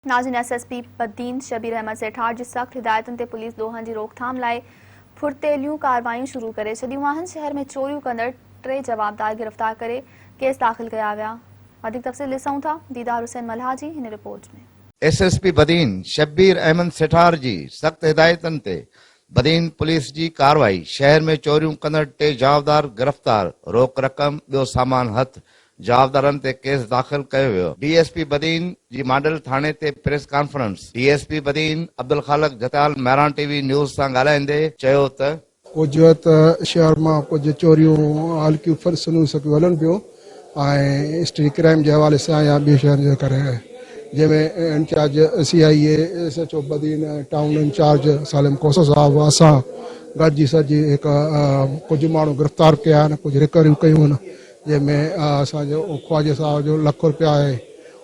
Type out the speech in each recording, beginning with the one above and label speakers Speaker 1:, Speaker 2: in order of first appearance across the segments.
Speaker 1: ناظرين S S P Badin Shabbir Ahmed Sethar جي سخت هدايتن تي پوليس ڏوهن جي روڪٿام لاء ڦڙتيليون ڪاروايون شروع ڪري ڇڏيون آهن شهر ۾ چوريون ڪندڙ ٽي جوابدار گرفتار ڪري ڪيس داخل ڪيا ويا وڌيڪ تفصيل ڏسون ٿا ديدار حسين ملاح جي هن report ۾.
Speaker 2: S S P Badin Shabbir Ahmed Sethar جي سخت هدايتن تي بدين پوليس جي ڪارروائي، شهر ۾ چوريون ڪندڙ ٽي جوابدار گرفتار، روڪ رقم، ٻيو سامان هٿ، جوابدارن تي ڪيس داخل ڪيو ويو. ڊي ايس پي بدين جي ماڊل ٿاڻي تي press conference, D S P Badin Abdul Khaliq Jhatial Mehran T V news سان ڳالهائيندي چيو ته.
Speaker 3: ڪجهه ته شهر مان ڪجهه چوريون هلڪيون ڦرسنون سڪيون هلن پيون ۽ اسٽريٽ ڪرائيم جي حوالي سان يا ٻين شين جي ڪري جنهن ۾ incharge C I A S H O Badin ۽ town incharge Salim Khoso صاحب اسان گڏجي سڏجي هڪ ڪجهه ماڻهو گرفتار ڪيا آهن ڪجهه رڪوريون ڪيون آهن جنهن ۾ اسان جو خواجه صاحب جو لک روپيا آهي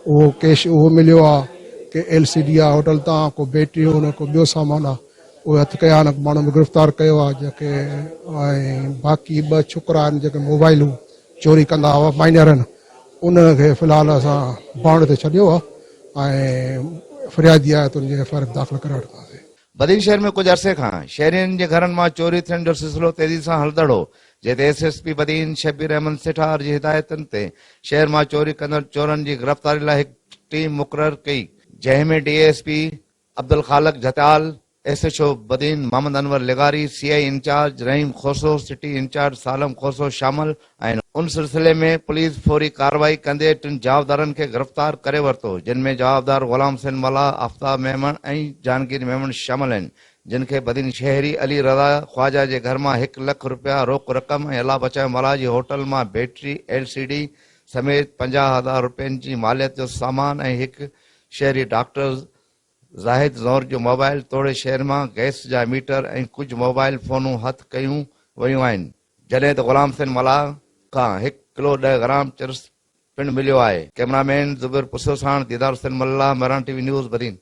Speaker 3: اهو ڪيش اهو مليو آهي ڪي ايل سي ڊي آهي هوٽل تان ڪو بيٽريون آهن ڪو ٻيو سامان آهي اهي هٿ ڪيا آهن ماڻهن به گرفتار ڪيو آهي جيڪي ۽ باقي ٻه ڇوڪرا آهن جيڪي موبائلون چوري ڪندا هئا مائنر آهن انهن کي في الحال اسان بانڊ تي ڇڏيو آهي ۽ فريادي آهي ته ان جي ايف I R داخل ڪرائي وٺنداسين.
Speaker 2: بدين شهر ۾ ڪجهه عرصي کان شهرين جي گهرن مان چوري ٿيڻ جو سلسلو تيزي سان هلندڙ هو، جنهن تي S S P Badin Shabbir Ahmed Sethar جي هدايتن تي شهر مان چوري ڪندڙ چورن جي گرفتاري لاء هڪ ٽيم مقرر ڪئي، جنهن ۾ D S P Abdul Khaliq Jhatial, S H O Badin Muhammad Anwar لغاري، C I incharge Rahim Khoso, city incharge Salim Khoso شامل آهن. ان سلسلي ۾ پوليس فوري ڪارروائي ڪندي ٽن جوابدارن کي گرفتار ڪري ورتو، جن ۾ جوابدار غلام حسين ملاح، آفتاب ميمڻ ۽ جهانگير ميمڻ شامل آهن، جن کي بدين شهري علي رضا خواجه جي گهر مان هڪ لک رپيا روڪ رقم ۽ الله بچايو ملاح جي هوٽل مان بيٽري، ايل سي ڊي سميت 50 هزار رپين جي ماليت جو سامان ۽ هڪ شهري ڊاڪٽر زاهد زئور جو موبائل توڙي شهر مان گئس جا ميٽر ۽ ڪجهه موبائل فونون هٿ ڪيون ويون آهن. جڏهن ته غلام حسين ملاح کان هڪ ڪلو ڏهه گرام چرس پڻ مليو آهي. ڪئميرا مين زبير پسيو ساڻ Didar Hussain Mallah, Mehran T V news, Badin.